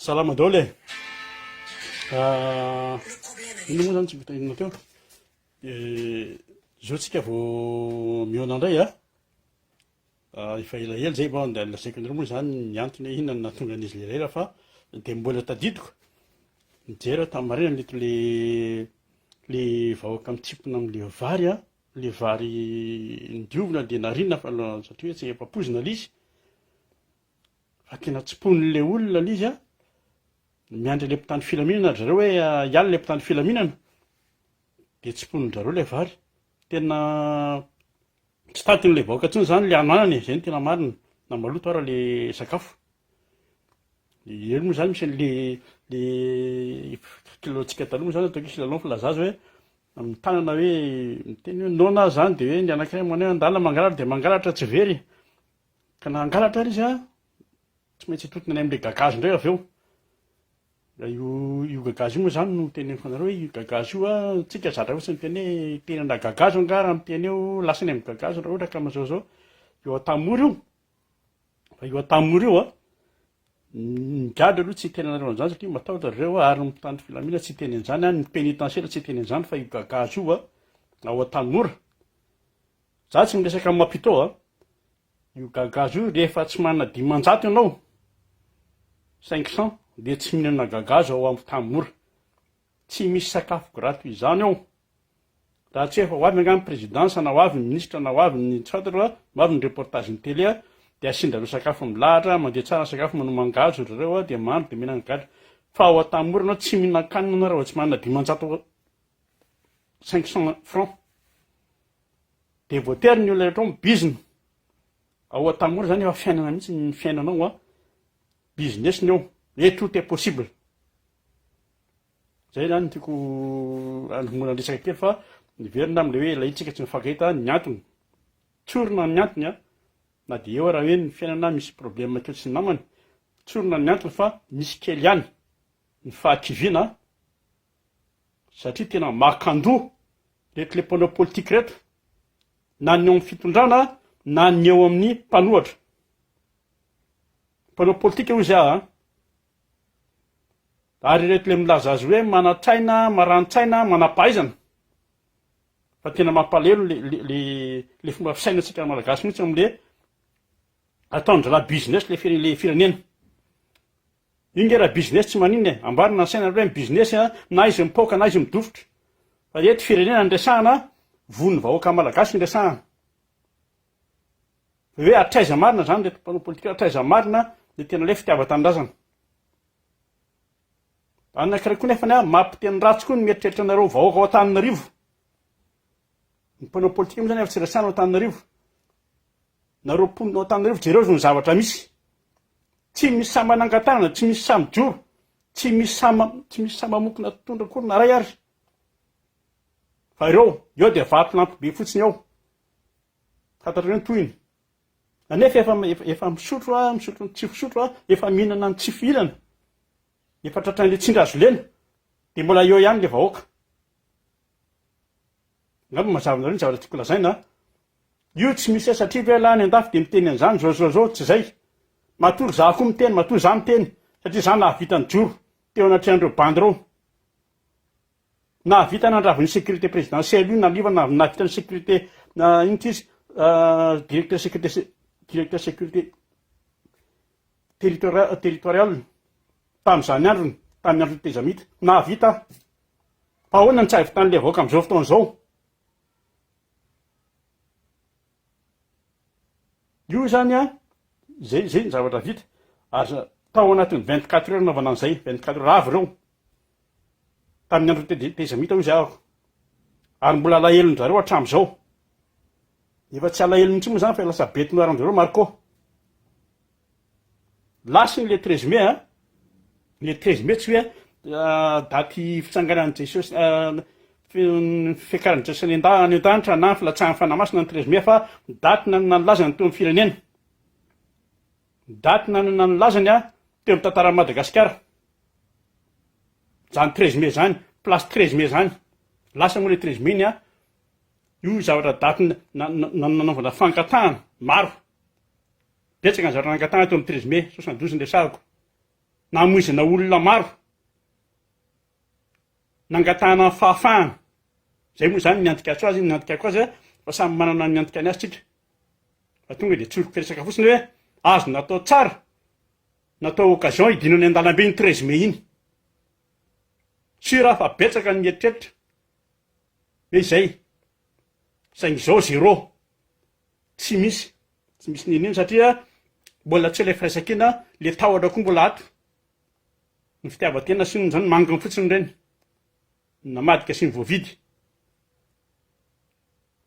Salama daholo e! Inona moa zany tsy vita inona teo? Zao tsika vao mihaona indray a! Efa elaela zay vao nda lazaiko anareo moa zany ny antony hoe inona no nahatonga an'izy elaela fa de mbola tadidiko nijery aho tamin'ny maraina nito le le vahoaka mitsimpona am'le vary a, le vary nodiovina de narina fa satria hoe tsy efa poizina le izy. Fa tena tsimponin'le olona le izy a, miandry le mpitandro filaminana ry zareo hoe hiala le mpitandro filaminana, de tsimponin-dry zareo le vary. Tena tsy tantin'le vahoaka intsony zany le hanoanana e, zay no tena marina, na maloto ara le sakafo. Eo moa zany misy an'le le kilalaontsika taloha moa zany ataoko hoe kilalao ny filaza azy hoe amin'ny tanana hoe miteny hoe noana aho zany de hoe ny anankiray manao hoe andalana mangalatra de mangalatra tsy very. Ka na hangalatra ary izy an, tsy maintsy hitotona any amin'ilay gagazo indray avy eo. Raha io io gagazo io moa izany no teneniko anareo hoe io gagazo io an, tsika zatra fotsiny miteny hoe tenana gagazo angaha raha miteny eo lasa any amin'ny gagazo raha ohatra ka amin'izao izao. Io Antanimora io, fa io Antanimora io an, ny gadra aloha tsy hiteny anareo an'izany satria matahotra ry zareo ary ny mpitandro filaminana tsy hiteny an'izany an, ny pénitentiaire tsy hiteny an'izany fa io gagazo io an, ao Antanimora. Za tsy miresaka am Mapito a! Io gagazo io rehefa tsy manana 500 ianao, 500, dia tsy mihinana gagazo ao am Tanimora. Tsy misy sakafo gratuit izany ao. Raha tsy efa ho avy angaha ny présidence na ho avy ny ministre na ho avy ny tsy fantatro a, ho avy ny reportage ny télé a, dia asian-drareo sakafo milahatra, mandeha tsara ny sakafo, manao mangahazo ry zareo a, dia mandry dia mihinana gadra. Fa ao Antanimora ianao tsy mihinan-kanina ianao raha vao tsy manana 500 500 francs. Dia voatery ny olona rehetra ao mibizina. Ao Antanimora zany efa fiainana mihitsy ny fiainana ao a. Business ny ao. Et tout est possible. Zay zany no tiako androngoana resaka kely fa miverina am'le hoe ilay tsika tsy mifankahita ny antony. Tsorina ny antony a. Na dia eo ara hoe ny fiainana misy problème kely sy ny namany. Tsorina ny antony fa misy kely ihany ny fahakiviana satria tena makandoha reto le mpanao politique reto na ny eo amin'ny fitondrana na ny eo amin'ny mpanohatra. Mpanao politika hoy izy aho ary ireto le milaza azy hoe manan-tsaina, maran-tsaina, manam-pahaizana fa tena mampalahelo le le le le fomba fisainantsika malagasy mihitsy amle ataon-dralahy business le fire- le firenena. Io nge raha business tsy maninona e, amboarina ny saina hoe mi-business a, na izy mipaoka na izy midofotra. Fa eto firenena no resahana, vono vahoaka malagasy no resahana. Hoe hatraiza marina zany reto mpanao politika, hatraiza marina ny tena le fitiavan-tanindrazana. Anankiray koa nefany a, mampiteny ratsy koa ny mieritreritra anareo vahoaka ao Antananarivo. Ny mpanao politika moa zany efa tsy resahana ao Antananarivo. Nareo mponina ao Antananarivo jereo ny zavatra misy. Tsy misy sahy manangan-tanana, tsy misy sahy mijoro, tsy misy sahy tsy misy sahy mamokona tondro akory na ray ary. Fa ireo, eo dia vatolampy be fotsiny eo. Fantatrareo ny tohiny. Anefa efa efa misotro a, misotro ny tsy fisotro a, efa mihinana ny tsy fihinana. Efa tratran'ilay tsindry hazo lena. Dia mbola eo ihany ilay vahoaka. Angamba mazava aminareo ny zavatra tiako lazaina a. Io tsy misy hoe satria ve lah any andafy dia miteny an'izany zao zao zao, tsy zay. Matoa ry za koa miteny, matoa za miteny satria za nahavita nijoro teo anatrehan'ireo bandy ireo. Nahavita nandrava io sécurité présidentielle io, naliva nahavita ny sécurité inona ty izy directeur sécurité directeur sécurité territorial territorial tamin'izany androny, tamin'ny andron'ny tezamita. Nahavita aho. Fa ahoana no tsy ahavitan'ilay vahoaka amin'izao fotoana izao? Io zany an, zay zay ny zavatra vita. Ary tao anatin'ny 24 heures nanaovana an'izay, 24 heures avy ireo. Tamin'ny andro tezamita hoy izaho. Ary mbola alahelon-dRareo hatramin'izao. Efa tsy alahelony intsony moa zany fa lasa bête noire an-dRareo Marco. Lasa iny le 13 mai a. Le 13 mai tsy hoe daty fitsanganan'i Jesosy fiakaran'i Jesosy any an-danitra na filatsahan'ny Fanahy Masina ny 13 mai fa daty nanana ny lazany teo amin'ny firenena. Daty nanana ny lazany a teo amin'ny tantaran'i Madagasikara. Zany 13 mai zany, place 13 mai zany. Lasa moa le 13 mai iny a. Io zavatra daty nanaovana fangatahana maro. Betsaka ny zavatra nangatahana teo amin'ny 13 mai 72 ny resahako. Namoizana olona maro. Nangatahana ny fahafahana. Izay moa izany ny antikatso azy, ny antikako azy fa samy manana ny antikany azy tsika. Fa tonga dia tsoriko resaka fotsiny hoe azo natao tsara, natao occasion hidinana eny an-dalambe iny 13 mai iny. Sûr aho fa betsaka ny mieritreritra hoe izay. Saingy izao zéro. Tsy misy. Tsy misy n'inon'inona satria mbola tsy ilay firaisankina, le tahotra koa mbola ato. Ny fitiavan-tena sy ny zany manginy fotsiny ireny. Ny namadika sy ny voavidy.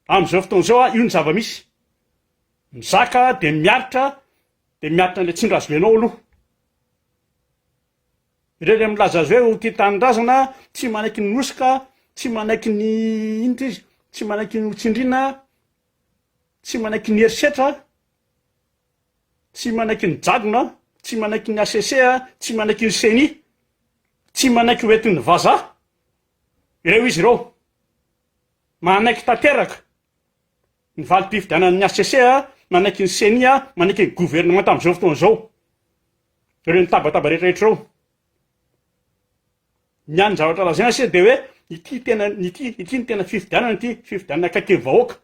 Amin'izao fotoana izao io ny zava-misy. Mizaka dia miaritra dia miaritra an'ilay tsindry azo enao aloha. Ireo ilay milaza azy hoe ho tia tanindrazana, tsy manaiky ny hosoka, tsy manaiky ny inona ity izy, tsy manaiky ny ho tsindriana, tsy manaiky ny herisetra, tsy manaiky ny jadona, tsy manaiky ny HCC, tsy manaiky ny ceni, tsy manaiky ho entin'ny vazaha, ireo izy ireo. Manaiky tanteraka ny valim-pifidianan'ny HCC, manaiky ny ceni, manaiky ny governemanta amin'izao fotoana izao. Ireo nitabataba rehetra rehetra ireo. Ny hany zavatra lazaina sisa dia hoe ity tena ity ity ny tena fifidianana ity, fifidianana akaiky ny vahoaka.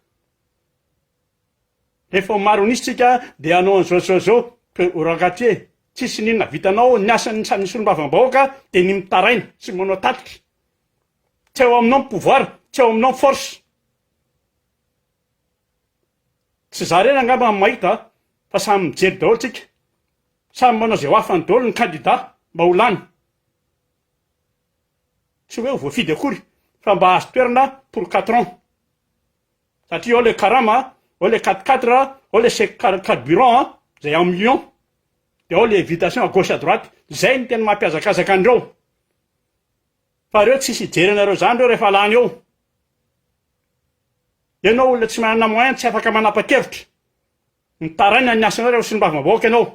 Rehefa maro an'isa tsika dia hanao an'izao izao izao, rangahy e, tsisy n'inona vitanao, ny asan'ny ny solombavambahoaka dia ny mitaraina sy manao tatitra. Tsy ao aminao ny pouvoir, tsy ao aminao ny force. Tsy za irery angamba no mahita fa samy mijery daholo tsika. Samy manao izay ho afany daholo ny kandida mba ho lany. Tsy hoe ho voafidy akory fa mba hahazo toerana pour quatre ans. Satria ao le karama, ao le quatre quatre, ao le chèque carburant izay en millions, dia ao le invitation à gauche à droite. Izay no tena mampihazakazaka an'ireo. Fa ireo tsisy hijery anareo izany ireo rehefa lany eo. Ianao olona tsy manana moyen tsy afaka manapa-kevitra. Mitaraina ny asanao rehefa solombavambahoaka ianao.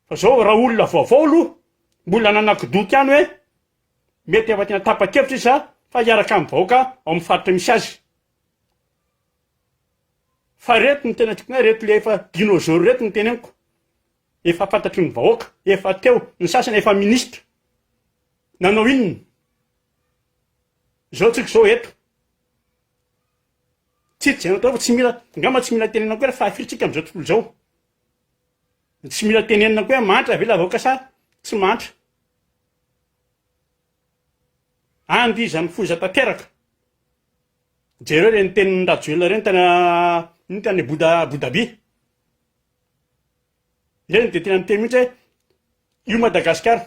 Fa zao raha olona vaovao aloha mbola nanakidoky ihany hoe mety efa tena tapa-kevitra izy fa hiaraka amin'ny vahoaka ao amin'ny faritra misy azy. Fa reto no tena tiako hoe reto le efa dinosaure reto no teneniko. Efa fantatry ny vahoaka, efa teo, ny sasany efa ministra. Nanao inona? Izao tsika izao eto. Tsy izay natao fa tsy mila, angamba tsy mila tenenina koa hoe fahafiry tsika amin'izao tontolo izao. Tsy mila tenenina koa hoe mahantra ve ilay vahoaka sa tsy mahantra. Andy izany foza tanteraka. Jereo ireny tenin'i Rajoelina ireny tany ino tany Abu Abu Dhabi. Ireny dia tena miteny mihitsy hoe io Madagasikara,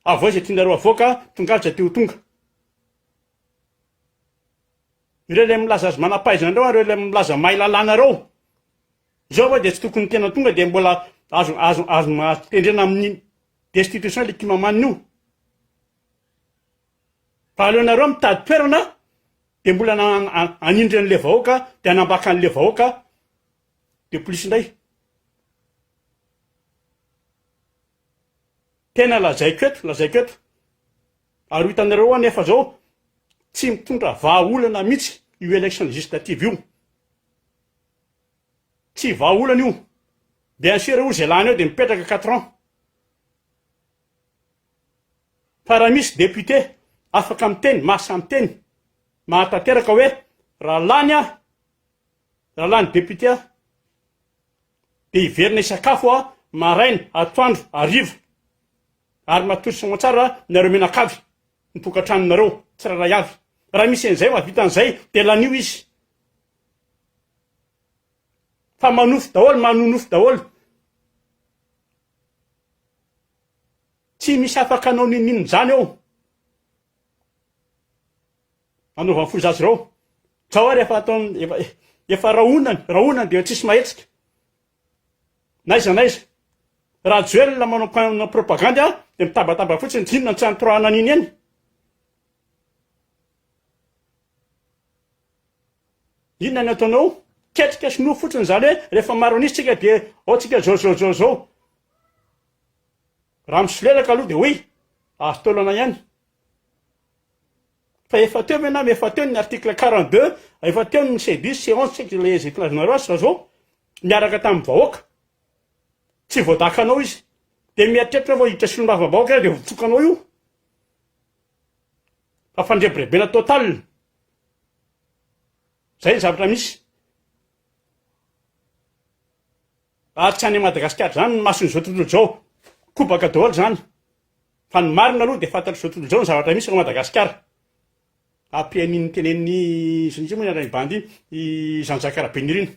avoay izay tianareo avoaka, tongava izay te ho tonga. Ireo ilay milaza azy manam-pahaizana ireo ary ireo ilay milaza mahay lalàna ireo. Izao va dia tsy tokony tena tonga dia mbola azo azo azo azo tendrena amin'ny destitution ilay kimamanina io. Fa aleonareo mitady toerana dia mbola hanindry an'ilay vahoaka dia hanambaka an'ilay vahoaka de plus indray. Tena lazaiko eto, lazaiko eto. Ary ho hitanareo ao anefa zao, tsy mitondra vahaolana mihitsy io élection législative io. Tsy vahaolana io. Bien sûr io zay lany eo de mipetraka quatre ans. Fa raha misy député afaka miteny, mahasahy miteny, mahatanteraka hoe raha lany aho, Raha lany député aho dia hiverina hisakafo aho maraina, atoandro, hariva ary matory soamantsara nareo mianakavy ny tokantranonareo tsirairay avy. Raha misy an'izay mahavita an'izay dia lanio izy. Fa manofy daholo, manonofy daholo. Tsy misy afaka hanao n'inon'inona izany eo. Anaovan'ny foza azy ireo. Zao ary efa ataony efa efa rahonany, rahonany dia tsisy mahetsika. N'aiza n'aiza. Rajoelina manao manao propagandy a, dia mitabataba fotsiny, inona no tsy antorahana an'iny eny? Inona ny ataonao? Ketrika sy nofo fotsiny izany hoe rehefa maro an'isa tsika dia ao tsika zao zao zao zao. Raha misolelaka aloha dia oui, azo taolana ihany. Fa efa teo ve nama efa teo ny article 42 efa teo ny C dix C 11 tsy haiko le izay filazanareo azy fa zao niaraka tamin'ny vahoaka. Tsy voadakanao izy. Dia mieritreritra vao hiditra solombavambahoaka ianao dia voatsokanao io. Fa fandrebirebena total. Zay ny zavatra misy. Ary tsy any Madagasikara zany ny mason'izao tontolo izao. Kobaka daholo zany. Fa ny marina aloha dia fantatr'izao tontolo izao ny zavatra misy ao Madagasikara. Ampian'iny tenenin'i iza moa ny anaran'iny bandy iny, i Jean Jacques Rabenirina.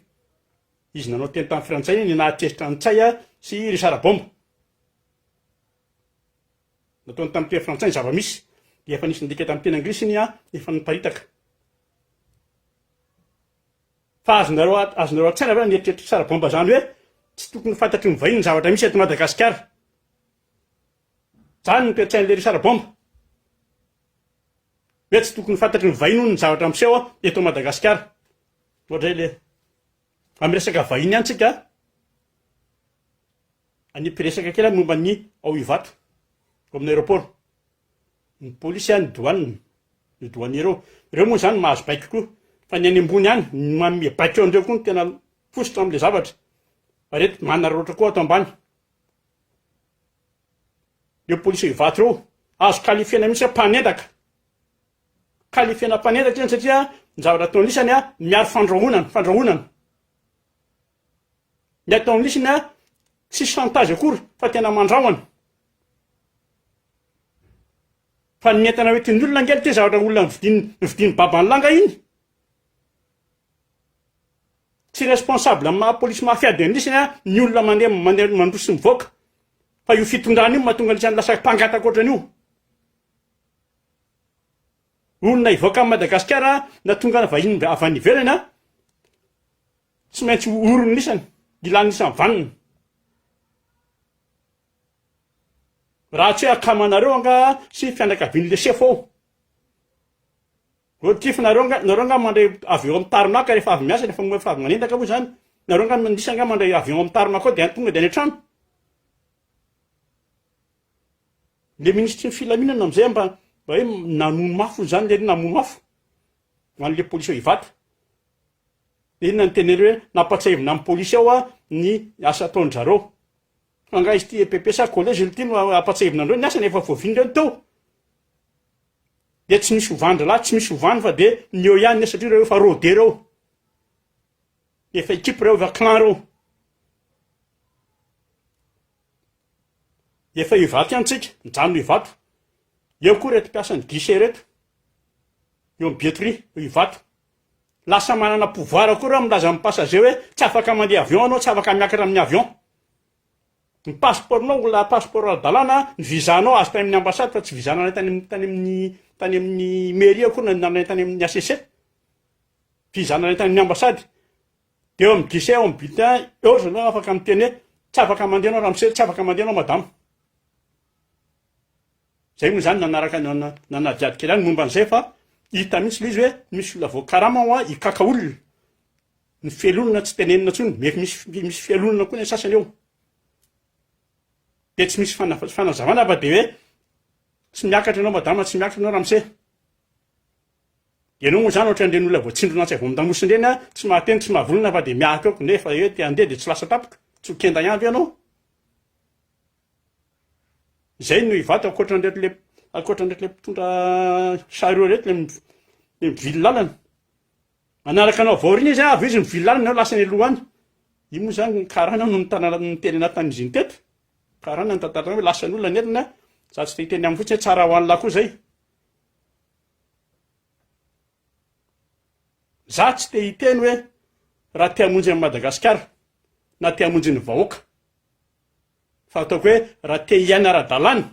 Izy nanao teny tamin'ny frantsay iny nahatezitra an'i Ntsay sy Richard Bomba. Nataony tamin'ny teny frantsay ny zava-misy. Dia efa nisy nandika tamin'ny teny anglisy iny efa niparitaka. Fa azonareo azonareo an-tsaina ve ny eritreritr'i Richard Bomba zany hoe tsy tokony ho fantatry ny vahiny ny zavatra misy eto Madagasikara. Zany ny toe-tsain'ilay Richard Bomba. Hoe tsy tokony ho fantatry ny vahiny hono ny zavatra miseho eto Madagasikara. Ohatra hoe le amin'ny resaka vahiny ihany tsika hanipy resaka kely aho momba ny ao Ivato, ao amin'ny aéroport. Ny polisy any, douane, ny douanier ireo. Ireo moa izany mahazo baiko koa. Fa ny any ambony any, ny manome baiko an'ireo koa no tena fositra amin'ilay zavatra. Fa ireto manararaotra koa ato ambany. Ireo polisy ao Ivato ireo, azo qualifier-na mihitsy hoe mpanendaka. Qualifier-na mpanendaka ireny satria ny zavatra ataon'isany miaro fandrahonana, fandrahonana. Ny ataon'isany tsy chantage akory fa tena mandrahona. Fa ny entana hoentin'ny olona ange ity zavatra olona novidian'ny novidian'ny baban'ny langa iny. Tsy responsable amin'ny maha polisy mafia dia anisany a ny olona mandeha mandeha mandroso sy mivoaka. Fa io fitondrana io mahatonga anisany lasa mpangataka ohatran'io. Olona hivoaka an'i Madagasikara na tonga vahiny avy any ivelany a tsy maintsy oron'ny isany, ilan'ny isany vanona. Raha tsy hoe akamanareo angaha sy fianakavian'le sefo ao. Reo tifo nareo nga nareo nga mandray avion amin'ny tarmac rehefa avy miasa rehefa rehefa avy manendaka moa zany nareo nga misy nga mandray avion amin'ny tarmac ao dia tonga dia any an-trano. Le minisitry ny filaminana amizay mba mba hoe namono afo zany le namono afo ho an'le polisy ao Ivato. De inona ny teneniny hoe nampatsiahivina amin'ny polisy ao ny asa ataon-dry zareo. Fa angaha izy ity EPP sa collège ity no ampatsiahivina an'ireo ny asany efa voaviny ireo ny teo. Dia tsy misy ovany rahalahy, tsy misy ovany fa dia ny eo ihany satria ireo efa rodé ireo. Efa équipe ireo, efa clan ireo. Efa Ivato ihany tsika, mijanona Ivato. Eo koa ireto mpiasan'ny guichet ireto. Eo amin'ny billetterie, eo Ivato. Lasa manana pouvoir koa ireo milaza amin'ny passager hoe tsy afaka mandeha avion anao, tsy afaka miakatra amin'ny avion. Ny passeport-nao mbola passeport ara-dalàna, ny visa-nao azo tany amin'ny ambassade fa tsy visa nalaina tany amin'ny tany amin'ny tany amin'ny mairie akory na nalaina tany amin'ny HCC. Visa nalaina tany amin'ny ambassade. Dia eo amin'ny guichet, eo amin'ny bulletin, eo ry zareo afaka miteny hoe tsy afaka mandeha anao ramose, tsy afaka mandeha anao madama. Zay moa zany nanaraka nanadihady kely ihany momba an'izay fa hita mihitsy ilay izy hoe misy olona voakarama ao an hikaka olona. Ny fialonana tsy tenenina intsony, mety misy misy fialonana koa ny sasany eo. Dia tsy misy fanazavana fa dia hoe tsy miakatra ianao madama, tsy miakatra ianao ramose. Ianao moa izany ohatran'ireny olona voatsindrona antsy avy ao an-damosina ireny an, tsy mahateny tsy mahavolona fa dia miahaka eo nefa hoe te handeha dia tsy lasa tampoka, tsy ho kenda ihany ve ianao? Izay no Ivato ankoatran'ireto le ankoatran'ireto le mpitondra chariot ireto le le mivily lalana. Manaraka anao avy aoriana izy avy eo izy mivily lalana eo lasa any aloha any. Io moa zany ny karana no nitana niteny anahy tamin'izy iny teto. Karana nitantara hoe lasa ny olona nentina, za tsy te hiteny aminy fotsiny hoe tsara ho an'lah koa zay. Za tsy te hiteny hoe raha te hamonjy an'i Madagasikara na te hamonjy ny vahoaka. Fa ataoko hoe raha te hiaina ara-dalàna,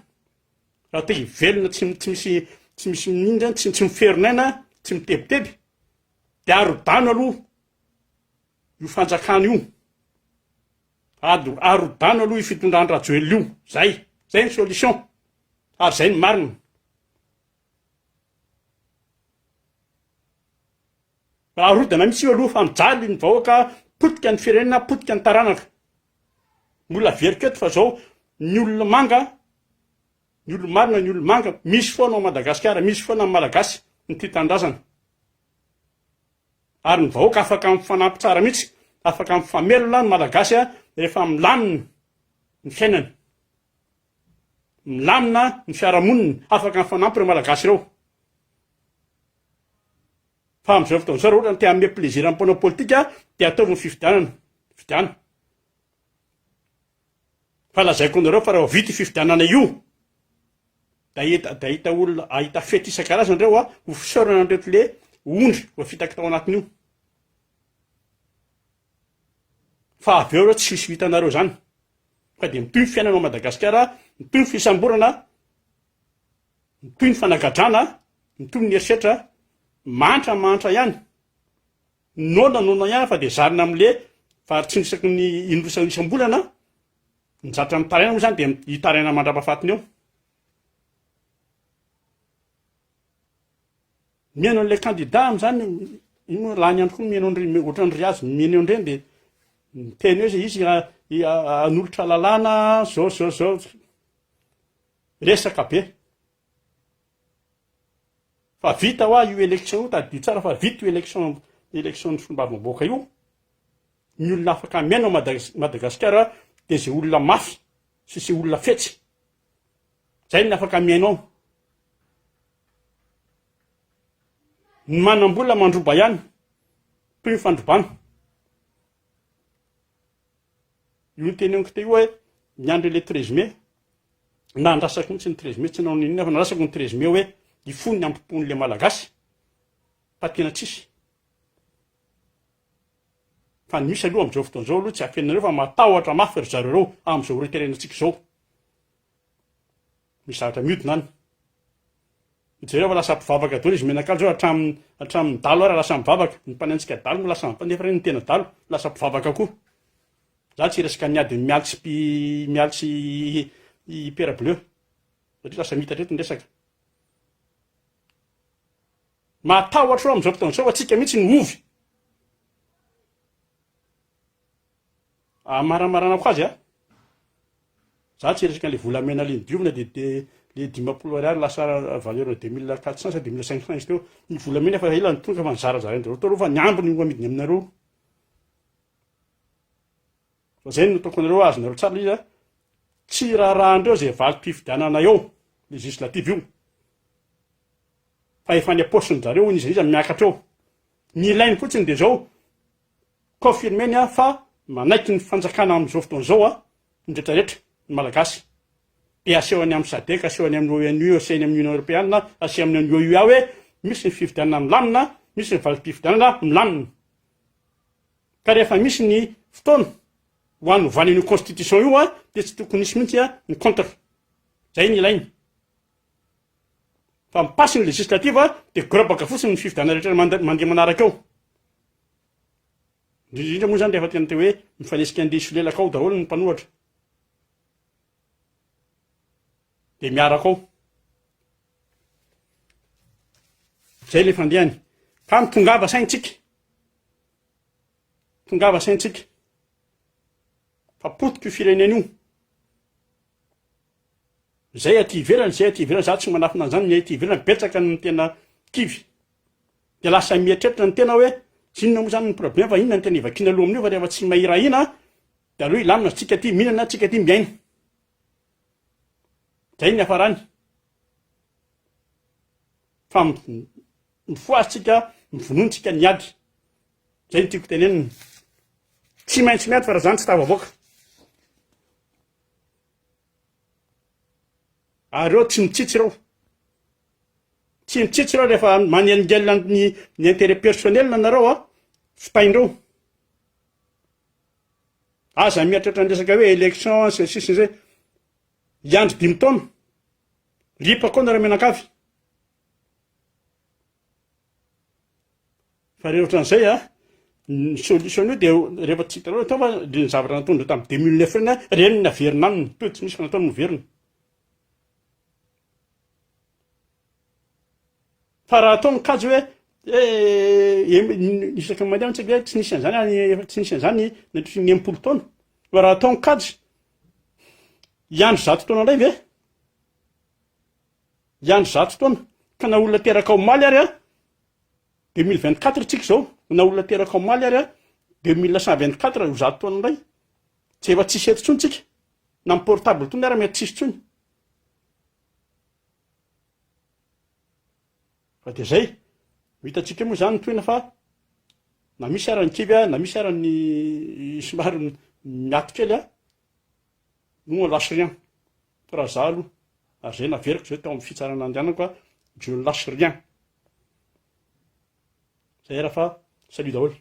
raha te hivelona tsy tsy misy tsy misy inona zany, tsy tsy miferinaina, tsy mitebiteby, de arodano aloha io fanjakana io, ado arodano aloha io fitondran-dRajoelina io, zay, zay ny solution, ary zay ny marina. Arodana mihitsy io aloha fa mijaly ny vahoaka, potika ny firenena, potika ny taranaka. Mbola averiko eto fa zao ny olona manga, ny olo marina, ny olo manga, misy foana ao Madagasikara, misy foana ny Malagasy ny tia tanindrazana. Ary ny vahoaka afaka mifanampy tsara mihitsy, afaka mifamelona ny Malagasy rehefa milamina. ny fiainana, milamina ny fiarahamonina, afaka mifanampy ireo Malagasy ireo. Fa amin'izao fotoana izao raha ohatra te hanome plaisir ny mpanao politika dia ataovy ny fifidianana, fidiano. Fa lazaiko anareo fa raha vao vita io fifidianana io dia ahita dia ahita olona ahita fety isan-karazany ireo a, ho fisaorana an'ireto le ondry voafitaka tao anatin'io. Fa avy eo ireo tsy hisy ho hitanareo izany. Fa dia mitohy ny fiainana ao Madagasikara, mitohy ny fisamborana, mitohy ny fanagadrana, mitohy ny herisetra, mahantra mahantra ihany, noana noana ihany fa dia zarina amin'le vary tsindry isaky ny indroa isam-bolana, ny zatra mitaraina moa izany dia hitaraina mandra-pahafatiny eo. Mihaino an'ilay candidat amin'izany, iny moa lany andro koa mihaino an'ireny, ohatran'ny ry azy mihaino an'ireny dia miteny hoe izy hanolotra lalàna zao zao zao, resaka be. Fa vita hoa io élection io, tadidio tsara fa vita io élection élection ny solombavambahoaka io, ny olona afaka miaina ao Madagasikara dia izay olona mafy sy izay olona fetsy. Zay ny afaka mihaino ao. Ny manam-bola mandroba ihany, toy ny fandrobana. Io noteneniko teo io hoe miandry le 13 mai, na andrasako mihitsy ny 13 mai, tsy nanao n'inona fa nandrasako ny 13 mai hoe hifono ny ampopon'le Malagasy, fa tena tsisy. Fa ny misy aloha amin'izao fotoana izao aloha tsy afenina fa matahotra mafy ry zareo ireo amin'izao ora iterenantsika izao. Misy zavatra mihodina any. Jereo fa lasa mpivavaka daholo izy mianakavy zao hatramin'ny hatramin'ny dalo ary lasa mivavaka. Ny mpanenjika dalo moa lasa nefa ireny ny tena dalo lasa mpivavaka koa. Za tsy hiresaka ny adin'ny mialy sy pi mialy sy i pera bleu satria lasa miitatra eto ny resaka. Matahotra aho amin'izao fotoana izao fa tsika mihitsy no ovy. Amaramaranako azy a. Za tsy hiresaka an'le volamena le nodiovina de de le 50 ariary lasa valeur 2400 sa 2500 izy teo. Ny volamena efa ela ny tonga fa nizarazarain-dry zareo teo aloha fa ny ambiny no amidiny aminareo. Fa zay no ataoko anareo azonareo tsara le izy a. Tsy raharahandreo zay valim-pifidianana eo, législative io. Fa efa any am-paosin-dry zareo n'iza n'iza miakatra eo. Ny ilainy fotsiny de zao, Confirmer-ny aho fa manaiky ny fanjakana amin'izao fotoana izao aho, ny rehetra rehetra, ny Malagasy. Dia aseho any amin'ny Sadec, aseho any amin'ny ONU, aseho any amin'ny Union Europeana, aseho amin'ny OUA hoe misy ny fifidianana milamina, misy ny valim-pifidianana milamina. Ka rehefa misy ny fotoana ho hanovana an'io constitution io dia tsy tokony hisy mihitsy ny contre. Izay ny ilainy. Fa mi-passe ny législative dia gorabaka fotsiny ny fifidianana rehetra mandeha manaraka eo. Indrindra indrindra moa izany rehefa tena te hoe mifanesika andeha hisolelaka ao daholo ny mpanohatra. Dia miaraka ao. Izay ilay fandehany. Fa mitongava saintsika. Tongava saintsika. Fa potika io firenena io. Izay aty ivelany, izay aty ivelany, za tsy manafina an'izany, ny aty ivelany betsaka no tena kivy. Dia lasa mieritreritra ny tena hoe inona moa zany ny problème fa inona ny tena ivakiana loha amin'io fa rehefa tsy mahirahina dia aleo hilamina tsika aty mihinana tsika aty miaina. Zay ny hafarany. Fa mifohaza tsika, mivonono tsika ny ady. Zay ny tiako tenenina. Tsy maintsy miady fa raha zany tsy tafavoaka. Ary ireo tsy mitsitsy ireo. Tsy mitsitsy ireo rehefa manelingelina ny ny intérêt personnel nareo a, fitaindreo. Aza mieritreritra ny resaka hoe élection sy ny sisa izay. Hiandry dimy taona. Ripaka ao nareo mianakavy. Fa rehefa ohatran'izay a, ny solution-io dia rehefa tsy hitanao atao fa le ny zavatra nataondreo tamin'ny 2009 ireny a, ireny no naverina aminy, toa tsy misy fa nataony noverina. Fa raha atao ny kajy hoe eh, isaky ny mandeha antsika hoe tsy nisy an'izany any, efa tsy nisy an'izany nandritry ny 60 taona. Fa raha atao ny kajy, hiandry zato taona indray ve? Hiandry zato taona. Ka na olona teraka omaly ary a, 2024 tsika izao, na olona teraka omaly ary a, 2124 ho zato taona indray. Tsy efa tsisy eto intsony tsika. Na ny portable tony ara mety tsisy tsony. Fa dia zay. Ho hitantsika eo moa zany ny tohina fa na misy ara ny kivy a, na misy ara ny somary miato kely a, nous on lâche rien. Fa raha za aloha, ary zay naveriko zay tao amin'ny fitsarana andehanako a, je ne lâche rien. Zay ara fa salut daholo.